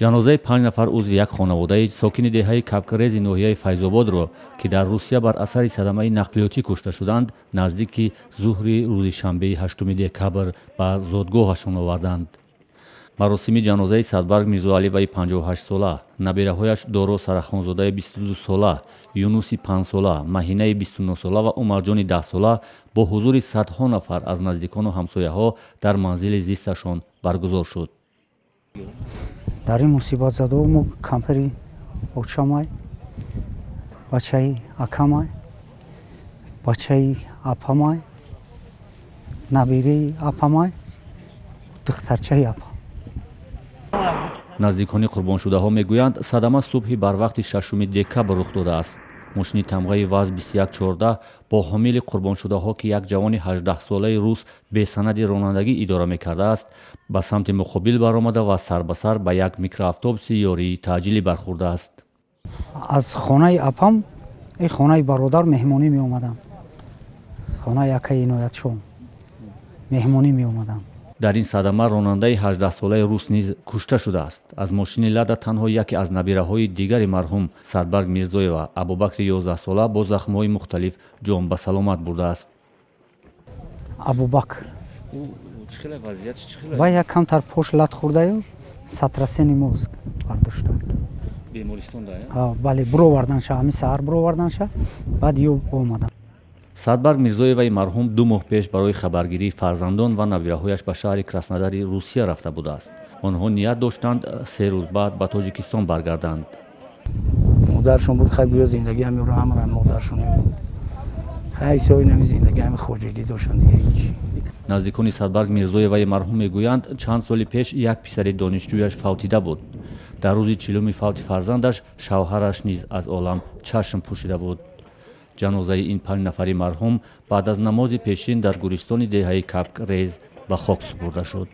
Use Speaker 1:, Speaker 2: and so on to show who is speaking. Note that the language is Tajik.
Speaker 1: Ҷанозаи панҷ нафар узви як хонаводаи сокини деҳаи Кабкрези ноҳияи Файзободро, ки дар Русия бар асари садамаи нақлиётӣ кушта шуданд, наздики зуҳри рӯзи шанбеи 8 декабр ба зодгоҳашон оварданд. Маросими ҷанозаи Садбарг Мирзоалиеваи 58-сола, набираҳояш Доро Сарахонзодаи 22-сола, Юнуси 5-сола, Маҳинаи 29-сола ва Умарҷони 10-сола бо ҳузури садҳо нафар аз наздикону ҳамсояҳо дар манзили зисташон баргузор шуд.
Speaker 2: Дар ин мусибатзадао мо кампири очамай, бачаи акамай, бачаи апамай, набираи апамай, духтарчаи апа.
Speaker 1: Наздикони қурбоншудаҳо мегӯянд, садама субҳи барвақти 6 декабр рух додааст. Мошини тамғаи ВАЗ 2114 бо ҳомили қурбоншудаҳо, ки як ҷавони 18-солаи рус бесанади ронандагӣ идора мекардааст, ба самти муқобил баромада ва сарбасар ба як микроавтобуси ёрии таъҷилӣ бархӯрдааст.
Speaker 2: Аз хонаи апам и хонаи бародар меҳмонӣ меомадам, хонаи акаи Иноятшон меҳмонӣ меомадам.
Speaker 1: Дар ин садама ронандаи 18-солаи рус низ кушта шудааст. Аз мошини Лада танҳо яке аз набираҳои дигари марҳум Садбарг Мирзоева, Абубакри 11-сола, бо захмҳои мухталиф ҷон ба саломат бурдааст.
Speaker 2: Абубакр вай як камтар пош лат хӯрдаю сотрясение мозг бардошта. Бале, буроварданша, ҳамин саҳар буроварданша, баъд ё омадам.
Speaker 1: Садбарг Мирзоеваи марҳум 2 моҳ пеш барои хабаргирии фарзандон ва набираҳояш ба шаҳри Краснодари Русия рафта будааст. Онҳо ният доштанд, 3 рӯз баъд ба Тоҷикистон баргарданд.
Speaker 3: Модаршон буд, хай, гӯё зиндагӣ ҳамёро ҳамра модаршон мебуд. Хай, сои нами зиндагӣ ҳами хоҷагӣ доштанд, дига ҳеҷ.
Speaker 1: Наздикони Садбарг Мирзоеваи марҳум мегӯянд, чанд соли пеш як писари донишҷӯяш фавтида буд. Дар рӯзи чилуми фавти фарзандаш шавҳараш низ аз олам чашм пӯшида буд. Ҷанозаи ин панҷ нафари марҳум баъд аз намози пешин дар гӯристони деҳаи Кабк Рез ба хок супурда шуд.